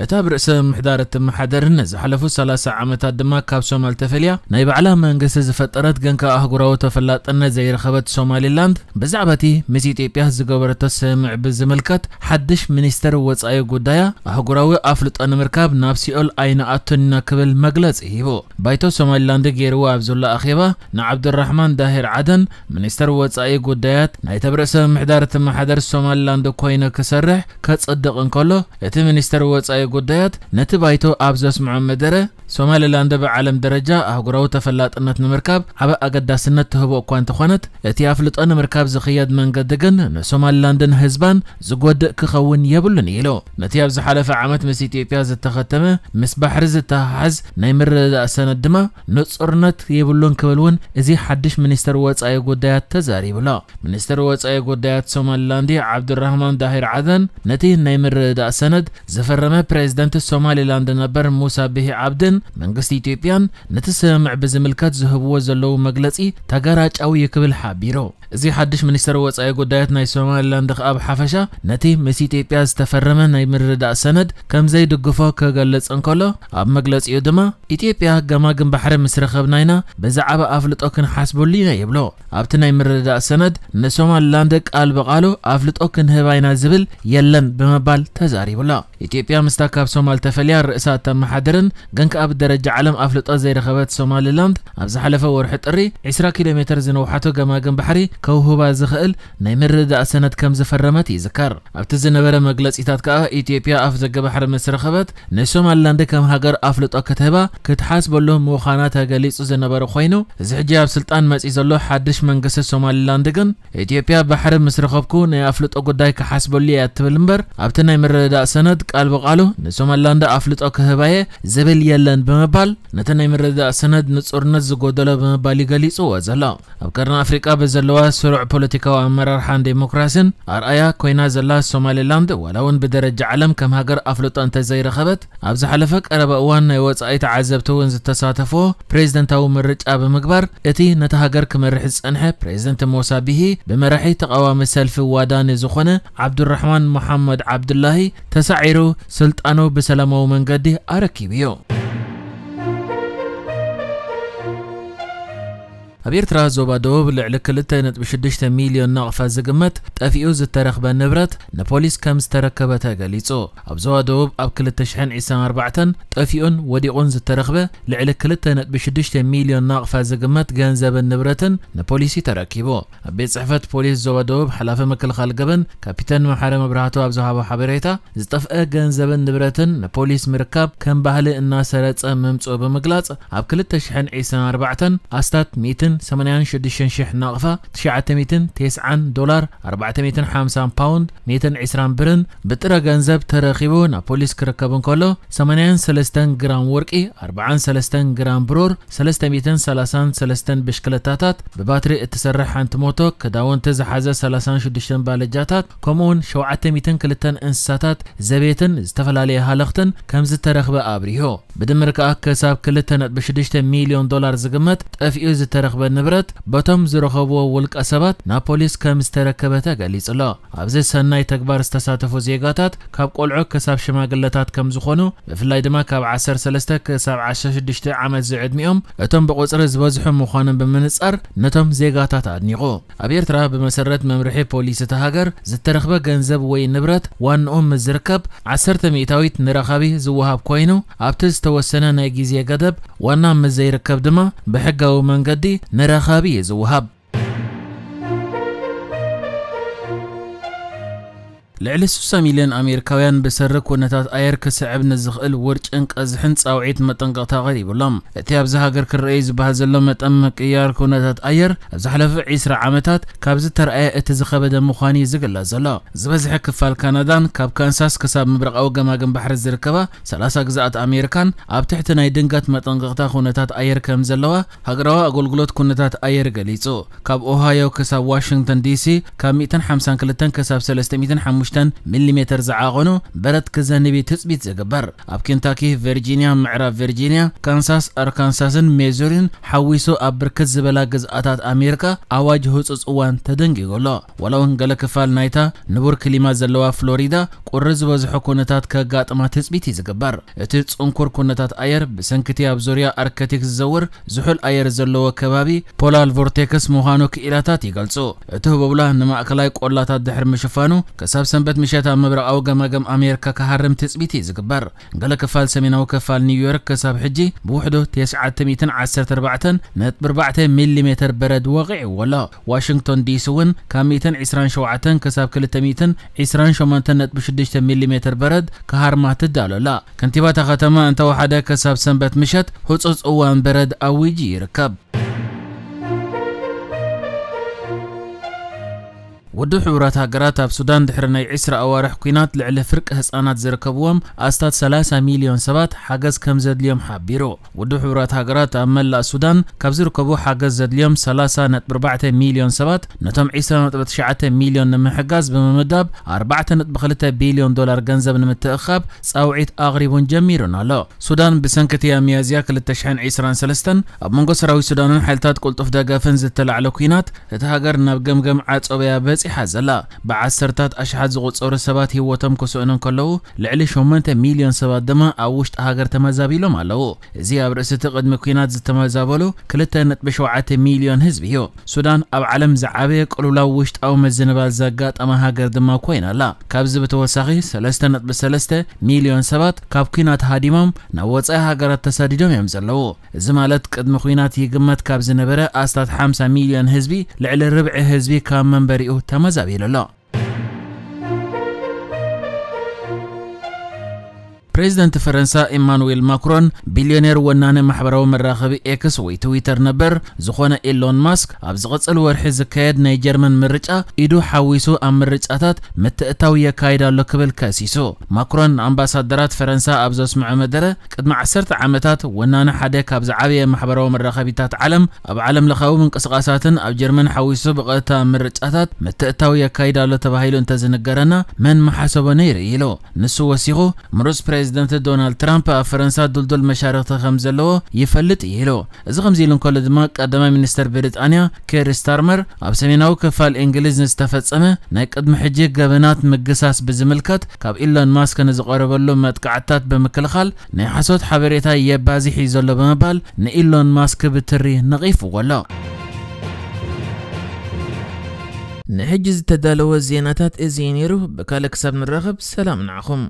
እታ ብርእሰ ምምሕዳር እትመሓደርን ንዝሓለፉ ሰላሳ ዓመታት ድማ ካብ ሶማል ተፈልያ ናይ ባዕላ መንግስቲ ዝፈጠረት፣ ግን ከኣ ኣህጉራዊ ተፈላጥነት ዘይረኸበት ሶማሊላንድ፣ ብዛዕባ እቲ ምስ ኢትዮጵያ ዝገበረቶ ስምምዕ ብዝምልከት፣ ሓድሽ ሚኒስተር ወጻኢ ጉዳያ ኣህጉራዊ ኣፍልጦ ንምርካብ ናብ ሲኦል ኣይንኣቱን ኢና ክብል መግለጺ ሂቡ። ባይቶ ሶማሊላንድ ገይርዎ ኣብ ዘሎ ኣኼባ፣ ንዓብዱራሕማን ዳሂር ዓደን ሚኒስተር ወጻኢ ጉዳያት ናይታ ብርእሰ ምምሕዳር እትመሓደር ሶማሊላንድ ኮይኑ ክሰርሕ ከጽድቕ እንከሎ፣ እቲ ሚኒስተር ወጻኢ ጉዳያት ነቲ ባይቶ ኣብ ዘስምዖ መደረ፣ ሶማሊላንድ ብዓለም ደረጃ ኣህጉራዊ ተፈላጥነት ንምርካብ ዓቢ ኣገዳስነት ትህቦ እኳ እንተኾነት፣ እቲ ኣፍልጦ ንምርካብ ዝኽየድ መንገዲ ግን ንሶማሊላንድን ህዝባን ዝጎድእ ክኸውን የብሉን ኢሉ። ነቲ ኣብ ዝሓለፈ ዓመት ምስ ኢትዮጵያ ዝተኸተመ፣ ምስ ባሕሪ ዝተሓሓዝ ናይ ምርድዳእ ሰነድ ድማ ንጹርነት የብሉን ክብል እውን እዚ ሓድሽ ሚኒስተር ወጻኢ ጉዳያት ተዛሪቡ ኣሎ። ሚኒስተር ወጻኢ ጉዳያት ሶማሊላንድ ዓብዱራህማን ዳሂር ዓደን ነቲ ናይ ምርድዳእ ሰነድ ዝፈረመ ፕሬዝደንት ሶማሊላንድ ነበር ሙሳ ቢሂ ዓብድን መንግስቲ ኢትዮጵያን ነቲ ስምምዕ ብዝምልከት ዝህብዎ ዘለዉ መግለጺ ተጋራጫዊ እዩ ክብል ሓቢሩ። እዚ ሓድሽ ሚኒስተር ወጻኢ ጉዳያት ናይ ሶማሊላንድ ከኣ ብሓፈሻ ነቲ ምስ ኢትዮጵያ ዝተፈረመ ናይ ምርድዳእ ሰነድ ከም ዘይድግፎ ክገልጽ እንከሎ፣ ኣብ መግለጺኡ ድማ፣ "ኢትዮጵያ ገማግም ባሕሪ ምስ ረኸብና ኢና ብዛዕባ ኣፍልጦ ክንሓስበሉ ኢና" ይብሎ። ኣብቲ ናይ ምርድዳእ ሰነድ ንሶማሊላንድ ቃል ብቓሉ ኣፍልጦ ክንህባ ኢና ዝብል የለን ብምባል ተዛሪቡ ኣሎ። ኢትዮጵያ ምስታ ካብ ሶማል ተፈልያ ርእሳ እተመሓድርን ግን ከኣ ብደረጃ ዓለም ኣፍልጦ ዘይረኸበት ሶማሊላንድ፣ ኣብ ዝሓለፈ ወርሒ ጥሪ ዕስራ ኪሎ ሜትር ዝነውሓቶ ገማግም ባሕሪ ከውህባ ዝኽእል ናይ ምርድዳእ ሰነድ ከም ዝፈረመት ይዝከር። ኣብቲ ዝነበረ መግለጺታት ከኣ ኢትዮጵያ ኣፍ ደገ ባሕሪ ምስ ረኸበት ንሶማሊላንድ ከም ሃገር ኣፍልጦ ክትህባ ክትሓስበሉ ምዃና ተገሊጹ ዝነበረ ኮይኑ፣ እዚ ሕጂ ኣብ ስልጣን መጺኡ ዘሎ ሓድሽ መንግስቲ ሶማሊላንድ ግን ኢትዮጵያ ባሕሪ ምስ ረኸብኩ ናይ ኣፍልጦ ጉዳይ ክሓስበሉ እያ ትብል እምበር፣ ኣብቲ ናይ ምርድዳእ ሰነድ ቃል ብቓሉ ንሶማሊላንድ ኣፍልጦ ክህባ እየ ዝብል የለን ብምባል፣ ነቲ ናይ ምርድዳእ ሰነድ ንጹርነት ዝጎደሎ ብምባል እዩ ገሊጽዎ ዘሎ። ኣብ ቀርኒ ኣፍሪቃ ብዘለዋ ስሩዕ ፖለቲካዊ ኣመራርሓን ዴሞክራሲን ኣርኣያ ኮይና ዘላ ሶማሊላንድ፣ ዋላ እውን ብደረጃ ዓለም ከም ሃገር ኣፍልጦ እንተዘይረኸበት፣ ኣብ ዝሓለፈ ቀረባ እዋን ናይ ወጻኢ ተዓዘብቲ እውን ዝተሳተፎ ፕሬዝደንታዊ ምርጫ ብምግባር፣ እቲ ነታ ሃገር ክመርሕ ዝጸንሐ ፕሬዝደንት ሞሳ ቢሂ ብመራሒ ተቓዋሚ ሰልፊ ዋዳኒ ዝኾነ ዓብዱራሕማን መሓመድ ዓብዱላሂ ተሳዒሩ ስልጣኑ ብሰላማዊ መንገዲ ኣረኪቡ እዩ። ኣብ ኤርትራ ዞባ ደቡብ ልዕሊ ክልተ ነጥቢ ሽዱሽተ ሚልዮን ናቕፋ ዝግመት ጠፊኡ ዝተረኽበ ንብረት ንፖሊስ ከም ዝተረከበ ተገሊጹ። ኣብ ዞባ ደቡብ ኣብ ክልተ ሽሕን ዕስራን ኣርባዕተን ጠፊኡን ወዲቑን ዝተረኽበ ልዕሊ ክልተ ነጥቢ ሽዱሽተ ሚልዮን ናቕፋ ዝግመት ገንዘብን ንብረትን ንፖሊሲ ተረኪቡ። ኣብ ቤት ጽሕፈት ፖሊስ ዞባ ደቡብ ሓላፊ ምክልኻል ገበን ካፒተን መሓሪ መብራህቱ ኣብ ዝሃቦ ሓበሬታ፣ ዝጠፍአ ገንዘብን ንብረትን ንፖሊስ ምርካብ ከም ባህሊ እናሰረጸ ምምጽኡ ብምግላጽ፣ ኣብ ክልተ ሽሕን ዕስራን ኣርባዕተን ኣስታት ሚእትን ሰማንያን ሽዱሽተን ሽሕ ናቕፋ፣ ትሽዓተ ሚእትን ተስዓን ዶላር፣ ኣርባዕተ ሚእትን ሓምሳን ፓውንድ፣ ሚእትን ዕስራን ብርን ብጥረ ገንዘብ ተረኺቡ ናብ ፖሊስ ክርከብ እንከሎ፣ ሰማንያን ሰለስተን ግራም ወርቂ፣ ኣርባዓን ሰለስተን ግራም ብሩር፣ ሰለስተ ሚእትን ሰላሳን ሰለስተን ብሽክለታታት፣ ብባትሪ እትሰርሕ ሓንቲ ሞቶ፣ ክዳውንቲ ዝሓዘ ሰላሳን ሽዱሽተን ባለጃታት፣ ከምኡውን ሸውዓተ ሚእትን ክልተን እንስሳታት ዘቤትን ዝተፈላለየ ሃለኽትን ከም ዝተረኽበ ኣብሪሁ። ብድምር ከኣ ክሳብ ክልተ ነጥቢ ሽዱሽተ ሚልዮን ዶላር ዝግመት ጠፊኡ ዝተረኽበ ንብረት በቶም ዝረኸብዎ ውልቀ ሰባት ናብ ፖሊስ ከም ዝተረከበ ተገሊጹ ኣሎ። ኣብዚ ሰናይ ተግባር ዝተሳተፉ ዜጋታት ካብ ቆልዑ ክሳብ ሽማግለታት ከም ዝኾኑ፣ ብፍላይ ድማ ካብ ዓሰርተ ሰለስተ ክሳብ ዓሰርተ ሽዱሽተ ዓመት ዝዕድሚኦም፣ እቶም ብቑጽሪ ዝበዝሑ ምዃኖም ብምንጻር ነቶም ዜጋታት ኣድኒቑ። ኣብ ኤርትራ ብመሰረት መምርሒ ፖሊስ እታ ሃገር ዝተረኽበ ገንዘብ ወይ ንብረት ዋንኡ ምስ ዝርከብ፣ ዓሰርተ ሚእታዊት ንረኻቢ ዝወሃብ ኮይኑ፣ ኣብቲ ዝተወሰነ ናይ ግዜ ገደብ ዋና ምስ ዘይርከብ ድማ ብሕጋዊ መንገዲ ንረኻቢ እዩ ዝወሃብ። ልዕሊ ስሳ ሚልዮን ኣሜሪካውያን ብሰሪ ኩነታት ኣየር ክስዕብ ንዝኽእል ውርጭን ቀዝሕን ጻውዒት መጠንቀቕታ ቀሪቡሎም። እቲ ኣብዚ ሃገር ክረኣዩ ዝበሃል ዘሎ መጠን ምቅያር ኩነታት ኣየር ኣብ ዝሓለፈ ዕስራ ዓመታት ካብ ዝተረኣየ እቲ ዝኸበደ ምዃኑ እዩ ዝግለጽ ዘሎ። ዝበዝሐ ክፋል ካናዳን ካብ ካንሳስ ክሳብ ምብራቓዊ ገማግም ባሕሪ ዝርከባ ሰላሳ ግዝኣት ኣሜሪካን ኣብ ትሕቲ ናይ ድንገት መጠንቀቕታ ኩነታት ኣየር ከም ዘለዋ ሃገራዊ ኣገልግሎት ኩነታት ኣየር ገሊጹ። ካብ ኦሃዮ ክሳብ ዋሽንግተን ዲሲ ካብ ሚእትን ሓምሳን ክልተን ክሳብ ሰለስተ ሚእትን ሓሙሽተ ሚሊሜተር ዝዓቐኑ በረድ ክዘንብ እዩ ትጽቢት ዝግበር። ኣብ ኬንታኪ፣ ቨርጂኒያ፣ ምዕራብ ቨርጂኒያ፣ ካንሳስ፣ ኣርካንሳስን ሜዙሪን ሓዊሱ ኣብ ብርክት ዝበላ ግዝኣታት ኣሜሪካ ኣዋጅ ህጹጽ እዋን ተደንጊጉ ኣሎ። ዋላ እውን ገለ ክፋል ናይታ ንቡር ክሊማ ዘለዋ ፍሎሪዳ ቁሪ ዝበዝሖ ኩነታት ከጋጥማ ትጽቢት እዩ ዝግበር። እቲ ጽንኩር ኩነታት ኣየር ብሰንኪቲ ኣብ ዙርያ ኣርክቲክ ዝዘውር ዝሑል ኣየር ዘለዎ ከባቢ ፖላር ቮርቴክስ ምዃኑ ክኢላታት ይገልጹ። እቲ ህቦብላ ንማእከላይ ቆላታት ድሕሪ ምሽፋኑ ክሳብ ሰንበት ምሸት ኣብ ምብራቓዊ ገማግም ኣሜሪካ ክሃርም ትጽቢት እዩ ዝግበር። ገለ ክፋል ሰሜናዊ ክፋል ኒውዮርክ ክሳብ ሕጂ ብውሕዱ ትሽዓተ ሚእትን ዓሰርተ ኣርባዕተን ነጥቢ ኣርባዕተ ሚሊሜተር በረድ ወቒዕዎ ኣሎ። ዋሽንግቶን ዲሲ እውን ካብ ሚእትን ዕስራን ሸውዓተን ክሳብ ክልተ ሚእትን ዕስራን ሸሞንተን ነጥቢ ሽዱሽተ ሚሊሜተር በረድ ክሃርማ ትዳሎ ኣላ። ከንቲባ እታ ከተማ እንተወሓደ ክሳብ ሰንበት ምሸት ህጹጽ እዋን በረድ ኣዊጁ ይርከብ። ውድብ ሕቡራት ሃገራት ኣብ ሱዳን ድሕሪ ናይ ዕስራ ኣዋርሕ ኲናት ልዕሊ ፍርቂ ህጻናት ዝርከብዎም ኣስታት ሰላሳ ሚልዮን ሰባት ሓገዝ ከም ዘድልዮም ሓቢሩ። ውድብ ሕቡራት ሃገራት ኣብ መላእ ሱዳን ካብ ዝርከቡ ሓገዝ ዘድልዮም ሰላሳ ነጥቢ ኣርባዕተ ሚልዮን ሰባት ነቶም ዕስራ ነጥቢ ትሽዓተ ሚልዮን ንምሕጋዝ ብምምዳብ ኣርባዕተ ነጥቢ ክልተ ቢልዮን ዶላር ገንዘብ ንምትእኻብ ጻውዒት ኣቕሪቡን ጀሚሩን ኣሎ። ሱዳን ብሰንኪ እቲ ኣብ ሚያዝያ ክልተ ሽሕን ዕስራን ሰለስተን ኣብ መንጎ ሰራዊት ሱዳንን ሓይልታት ቅልጡፍ ደገፍን ዝተላዕለ ኲናት እታ ሃገር ናብ ገምገም ዓጸቦያ በጺሓ ዘላ። ብዓሰርታት ኣሽሓት ዝቑጸሩ ሰባት ህይወቶም ክስእኑ እንከለዉ፣ ልዕሊ ሸሞንተ ሚልዮን ሰባት ድማ ኣብ ውሽጢ ሃገር ተመዛቢሎም ኣለዉ። እዚ ኣብ ርእሲ እቲ ቅድሚ ኲናት ዝተመዛበሉ ክልተ ነጥቢ ሸውዓተ ሚልዮን ህዝቢ እዩ። ሱዳን ኣብ ዓለም ዝዓበየ ቅልውላው ውሽጣዊ ምዝንባል ዘጋጠማ ሃገር ድማ ኮይና ኣላ። ካብዚ ብተወሳኺ ሰለስተ ነጥቢ ሰለስተ ሚልዮን ሰባት ካብ ኲናት ሃዲሞም ናብ ወጻኢ ሃገራት ተሰዲዶም እዮም ዘለዉ። እዚ ማለት ቅድሚ ኲናት ይግመት ካብ ዝነበረ ኣስታት ሓምሳ ሚልዮን ህዝቢ ልዕሊ ርብዒ ህዝቢ ካብ መንበሪኡ ተመዛቢሉ ኣሎ። ፕሬዚደንት ፈረንሳ ኢማኑዌል ማክሮን ቢልዮኔር ወናነ ማሕበራዊ መራኸቢ ኤክስ ወይ ትዊተር ነበር ዝኾነ ኢሎን ማስክ ኣብ ዝቕጽል ወርሒ ዝካየድ ናይ ጀርመን ምርጫ ኢዱ ሓዊሱ ኣብ ምርጫታት ምትእታው የካይድ ኣሎ ክብል ከሲሱ። ማክሮን ንኣምባሳደራት ፈረንሳ ኣብ ዘስምዖ መደረ ቅድሚ ዓሰርተ ዓመታት ወናነ ሓደ ካብ ዝዓበየ ማሕበራዊ መራኸቢታት ዓለም ኣብ ዓለም ለኻዊ ምንቅስቓሳትን ኣብ ጀርመን ሓዊሱ ብቐጥታ ምርጫታት ምትእታው የካይድ ኣሎ ተባሂሉ እንተዝንገረና መን ምሓሰቦ ነይሩ ኢሉ። ንሱ ወሲኹ ምሩጽ ፕሬዚደንት ዶናልድ ትራምፕ ኣብ ፈረንሳ ድልዱል መሻርኽቲ ከም ዘለዎ ይፈልጥ እዩ ኢሉ። እዚ ከምዚ ኢሉ እንከሎ ድማ ቀዳማይ ሚኒስተር ብሪጣንያ ኬር ስታርመር ኣብ ሰሜናዊ ክፋል እንግሊዝ ንዝተፈጸመ ናይ ቅድሚ ሕጂ ገበናት ምግሳስ ብዝምልከት ካብ ኢሎን ማስክ ንዝቐረበሉ መጥቃዕትታት ብምክልኻል ናይ ሓሶት ሓበሬታ የባዝሕ እዩ ዘሎ ብምባል ንኢሎን ማስክ ብትሪ ነቒፍዎ ኣሎ። ንሕጂ ዝተዳለወ ዜናታት እዚ እዩ ነይሩ። ብካልእ ክሳብ ንራኸብ ሰላም ንዓኹም።